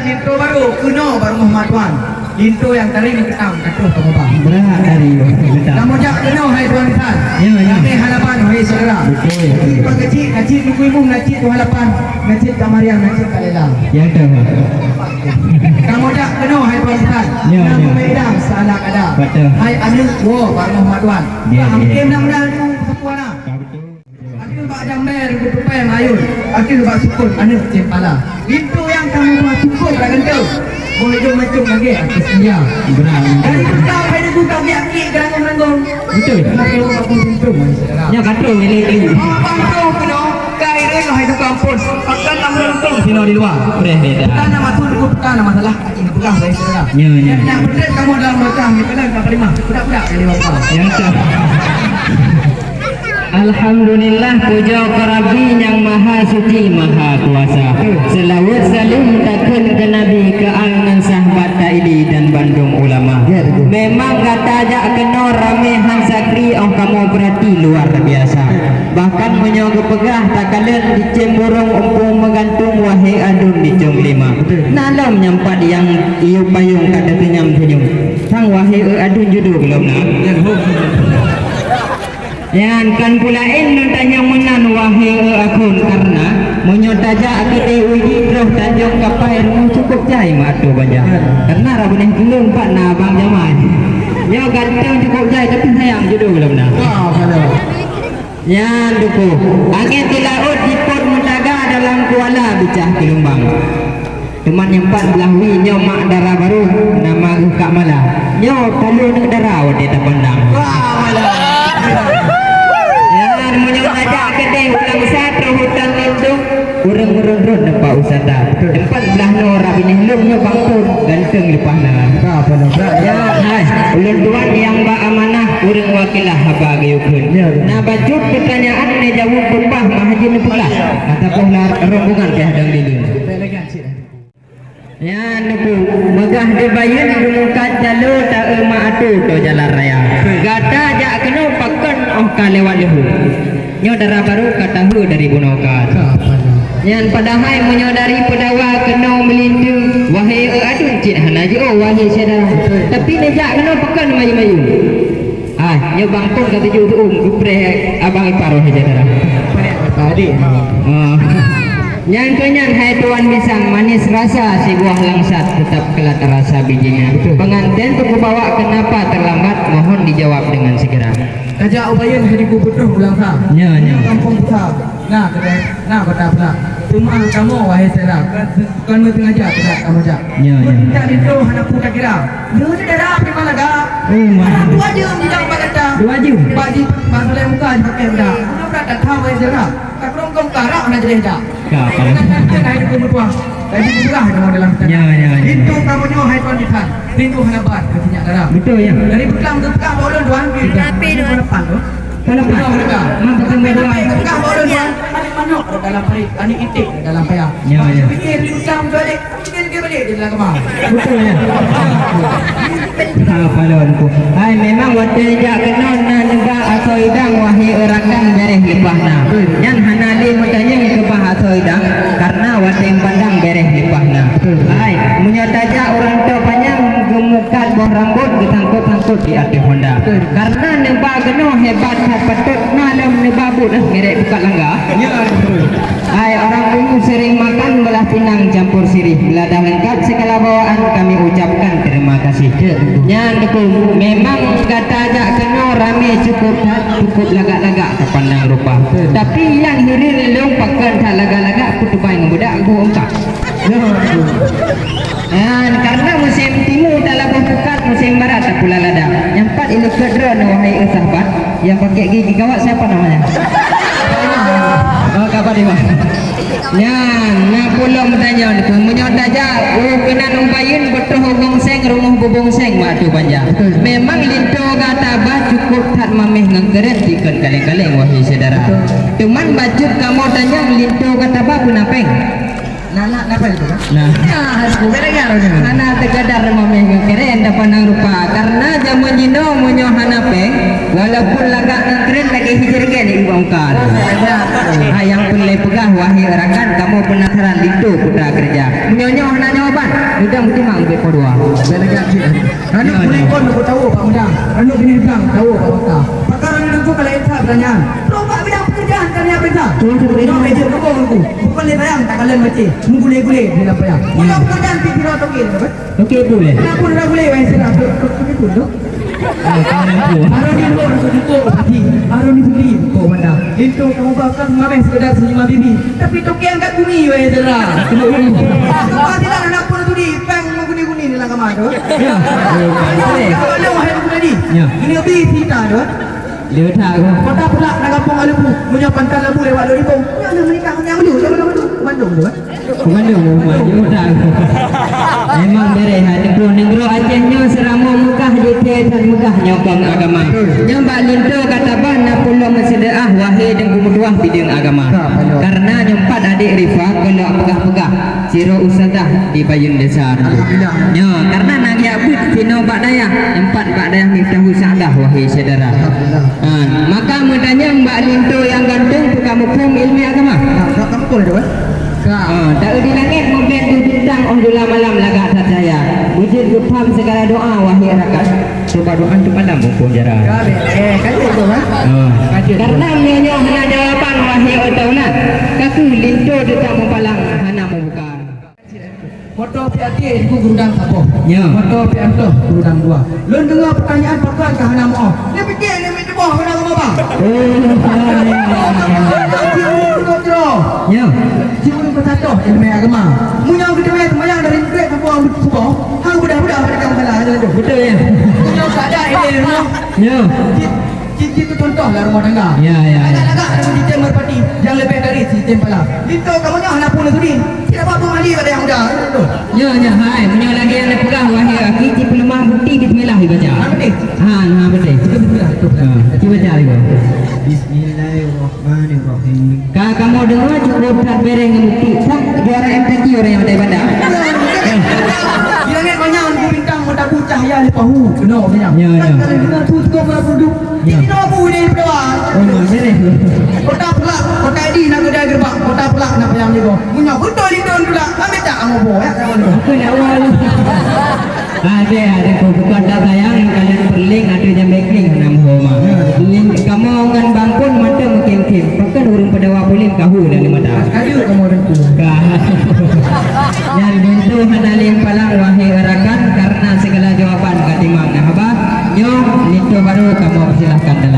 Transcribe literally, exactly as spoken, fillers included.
Linto barô keunoe bak rumoh mak tuan. Linto nyang tarék meukeutang ka troh kamoe ba. Brat dari meukeutang. Kamoe jak keunoe hai tuan bisan. Ya, ya. Ramé hana ban hai syedara. Beutôi. Cit pageucit, na cit Teungku Imum, na cit Tuha Lapan, na cit Kak Mariam, na cit Kak Lela. Ya, beutôi, Pak. Kamoe jak keunoe hai tuan bisan. Ya, ya. Meudang seuala kada. Beutôi. Hai aneuk woe bak rumoh mak tuan. Ya, ya. Ka hamké meudang-meudang tu sapeue na. Ya, beutôi. Ateueh bak jambai reugut tupée meuyueb, ateueh bak sukon aneuk cempala. Pintoe nyang ka meutuah cukôp bak ganteng. Boh ujong macam lagée artis India. Benar. Dari tukang pada tukang biak kik gerangong-gerangong. Betul. Kenapa lu tak pun pintu, syedara? Nyoe ka troh milék ni. Oh, bang, troh keunoe. Ka iréng hai tukang pun. Pakon kamu untung sinoe di luwa. Preh beda. Bukan nama tu, bukan nama salah. Aci neupeugah, hai syedara. Nyoe, nyoe. Nyang peutrép kamoe dalam rota, meukeuleueng ka palima. Budak-budak dari rota. Ya, betul. Alhamdulillah, pujoe keu Rabbi nyang Maha Suci, Maha Kuasa. Seulaweuet saleuem takheun keu Nabi, keu al ngon sahbat, taidi dan bandum ulama. Ya, betul. Memang gata jak keunoe ramé han sakri, óh kamoe peurati luar biasa. Bahkan meunyoe geupeugah takalon di cén burông, umpung meugantung, wahé aduen di cong lima. Betul. Na lom nyang pat nyang iyup payong ka teusenyum-senyum. Sang wahé aduen judo gohlom na. Ya, ho. Nyan kan peulaén neutanyong meunan, wahé akheun, karna meunyoe tajak keudeh uji troh Tanjong Kapai, rumoh cukôp jai mak atô banja. Karna rab beuneh tulông pat na abang jamai. Nyoe ganteng cukôp jai, tapi sayang judo gohlom na. Wah, halo. Nyan duku. Angén di laôt jipot meutaga, dalam kuala bicah keulimbang. Teuma nyang pat blah wie nyoe mak dara barô, nama geuh Kak Mala. Nyoe ka lheueh aneuk dara watée tapandang. Wah, Mala. Nyan meunyoe tajak keudeh u Langsa troh hutan lindung, ureuëng meurôn-rôn teumpat wisata. Teumpat blah noe rab binéh lôn nyoe bangkôn, ganteng leupah na. Ka, apa na, Bra? Ya, hai. Ulôn tuan nyang ba amanah, ureuëng wakilah haba geuyue kheun. Ya, ya. Na bacut peutanyaan neujaweueb peupah mah jeuet neupeugah. Ataupun na rombongan pih dong di lôn. Nyan nuku, meugah di bayeuen geumukat jaloe taeu ma atô tô jalan raya. Gata jak keunoe pakon óh ka lewat leuhu. Nyoe dara barô ka tahu dari bunoe ka. Nyan padahai meunyoe dari Peudawa keunoe Meulinteu, wahé eu aduen cit hana jiôh wahé syedara. Tapi neujak keunoe pakon mayu-mayu. Ah, nyoe bang pun ka tujoh seuuem geupreh abang ipar wahé syedara. Tadi. Ah. Nyang keu nyan hai tuan bisan, manis rasa si buah langsat, tetap kelat rasa bijinya. Betul. Pengantin tu kubawa, kenapa terlambat? Mohon dijawab dengan segera. Tajak u Bayeuen jadi kubutroh u Langsa. Nya, nya. Kampung Busa. Nah, kedai, nah, kota Busa. Teuma kamoe wahé syedara, bukan meusengaja tajak kamoe jak. Nya, nya. Pun jak linto hana peue takira. Nyoe syedara preman lagak. Oh, mantap. Dua jeuem jidong bak gata. Dua jeuem? Bak ji, bak sulai muka jipakai budak. Meunan brat that tham wahé syedara. Ka keurongkong karak hana jeuleh dak. Ka, ka. Hai dukung meutuah. Lagi murah kamoe dalam sana. Ya, ya, ya. Linto kamoe nyoe hai tuan bisan. Linto hana ban, hana sinyak dara. Betul, ya. Dari Beklang ke Pekah bak ulôn tuan. Tapi tu. Hana pan tu. Hana pan. Hana pan. Mak Beklang bak ulôn. Pekah bak ulôn tuan. Aneuk manok dalam parit, aneuk iték dalam paya. Ya, ya. Pikir di Beklang tu adik. Betul, ya. Ha, palon ku. Hai, memang watée jak keunoe na neuba asoe idang, wahé eu rakan, bereh leupah na. Nyan hana lé meutanyong keubah asoe idang, karna watée pandang bereh leupah na. Hai, meunyoe tajak ureuëng toe panyang geumukat boh rambot geusangkot-sangkot di ateueh honda. Karna neuba keunoe hebat that patôt na lom neuba buet, eh, merek bukat langga. Ya, betul. Hai, orang dulu sering makan belah pinang campur sirih. Geladah lengkap segala bawaan, kami ucapkan terima kasih. Nyan, Teungku, memang gata jak keunoe ramé cukup that, cukup lagak-lagak tapandang rupa. Tapi nyang hireuen lôn pakon that lagak-lagak, peuteubai ngon budak geuh ungkap. Nyan, karena musim timu talaboh pukat, musim barat tapula lada. Nyang pat ileukeue droeneuh, wahai sahabat, nyang pakai gigi gawat, siapa namanya? Oh, Kak Fatimah. Nyan, na pulo meutanyoe nyoe, meunyoe tajak, oh, keunan u Bayeuen, beutôi u Gongseng, rumoh bubong seng, madu banja. Betul. Memang linto gata bah cukup that mameh ngon keuren dikon kaleng-kaleng, wahai syedara. Betul. Cuman bacut kamoe tanyong linto gata bah peue na péng. Nah, nah, napa itu, kan? Nah. Nah, aku beda ya, ini. Hana sekadar mameh ngon keuren tapandang rupa. Karena zaman jinoe meunyoe hana péng, walaupun lagak ngon keuren lagée hijeurgen di bongkar. Beda. Ah, nyang peureulée peugah, wahai rakan, kamoe penasaran linto peue ta keureuja. Meunyoe nyoe hana jawaban, Udang beutimak ubé po dua. Bèk lagèe cit. Ranub, ya, ya, kulikon aku tahu Pak Mudang. Ranub bini udang tahu Pak Mata. Pakar ranub dengku kalau insa pertanyaan. Coba bidang pekerjaan kami apa insa? Tuan, saya beri. Bukan lé sayang tak kalian macam. Menggulai-gulai di dalam payah. Ya. Kalau pekerjaan pi piro toke, apa? Toke pun lé. Kenapa dah boleh wahai sira? Toke pun tu. Baru di luar aku jumpa pagi. Baru di beli buku mana. Itu kamu bakar ngameh sekedar senyum bibi. Tapi toke angkat bumi wahai sira. Apa tidak anak pun tu di peng mengguni-guni dalam kamar tu. Ya. Ada wahai aku tadi. Ya. Ini lebih cerita tu. Dia tak aku. Kota pula nak kampung Alupu. Menyapa pantai Labu lewat Loripong. Yang nak menikah dengan Alupu. Bandung tu, eh? Bukan dia, bukan dia, bukan. Memang beureh, ha, nanggroe, nanggroe Aceh nyoe seuramoe meugah jitée dan meugah nyokong agama. Betul. Nyoe bak linto ka tabah na pulo meuseudeukah, wahé teungku meutuah bideueng agama. Ka, betul. Karena nyoe pat adék Rifa geulok peugah-peugah, sidroe ustazah di Payun Desa. Alhamdulillah. Nyoe, karena na geujak beuet sinoe bak dayah, nyoe pat bak dayah Miftahus Sa'dah, wahé syedara. Alhamdulillah. Ha, maka meutanyong bak linto nyang ganteng, peue ka muphom ileumèe agama? Ka, ka, ka muphom tu, eh? Ka. Ha, taeu di langét meubèk dua bintang, óh dula malam lagak that cahya. Beujeuet geupham sigala doa, wahé rakan. Coba doa tu malam muphom jara. Ka, eh, ka jeuet tu, eh? Ha. Ka jeuet tu. Karena meunyoe hana jawaban, wahé ureueng tuan, ka keuh linto teutap meupalang, hana meubuka. Moto P R T itu gurudang saboh. Ya. Moto P R T gurudang dua. Lôn deungoe peutanyaan pakon ka hana meu'oh. Lé pike lé mit teuboh hana geumabang. Oh, ya, ya, ya, ya. Cuma jero. Ya. Cuma peucatoh ileumèe agama. Meunyoe geuteumèe seumayang dari Maghrib sampoe Suboh, hang mudah-mudah mereka masalah ada tu. Betul, ya. Meunyoe kada ileumèe. Ya. Cit-cit tu contoh lah rumah tangga. Ya, ya, ya. Agak-agak ada sistem merpati yang lebih dari sistem pala. Itu kamu nyoh hana pun sudi. Tidak apa-apa mandi pada yang muda. Ya, ya, hai. Meunyoe lagèe nyang peugah, wahé aki, cit peuleumah bukti bismillah dibaca. Ha, betul. Ha, ha, betul. Itu bismillah, itu. Ha, cuba baca lagi. Bismillahirrahmanirrahim. Ka kamoe deungoe cukup that beureh ngon bukti. Sak juara M T Q ureueng nyang daripada. Di langét manyang bintang meutabu cahya lé pahu. Keunoe manyang. Ya, ya. Kan kalau dengar tu, tu, tu, tu. Ya. Di sinoe bu di Pedawa. Oh, beureh. Kota Pulak, Kota Edi nak kedai gerbang, Kota Pulak nak payang nyoe. Meunyoe beutôi di tahun Pulak, ambil tak kamu bu, ya, kamu bu. Aku nak awal. Ada, ada, kau bukan tak sayang, kalian perling, ada jam bekling, nama hormat. Ya. Ini kamu ngan bangkun mata mungkin-mungkin. Pakon ureueng Pedawa puléng kahu dan lima tahun. Ada kamu orang tu. Ka. Nyan linto hana lé palang, wahé rakan, karena segala jawaban ka timang na haba. Nyoe linto baru kamoe persilahkan.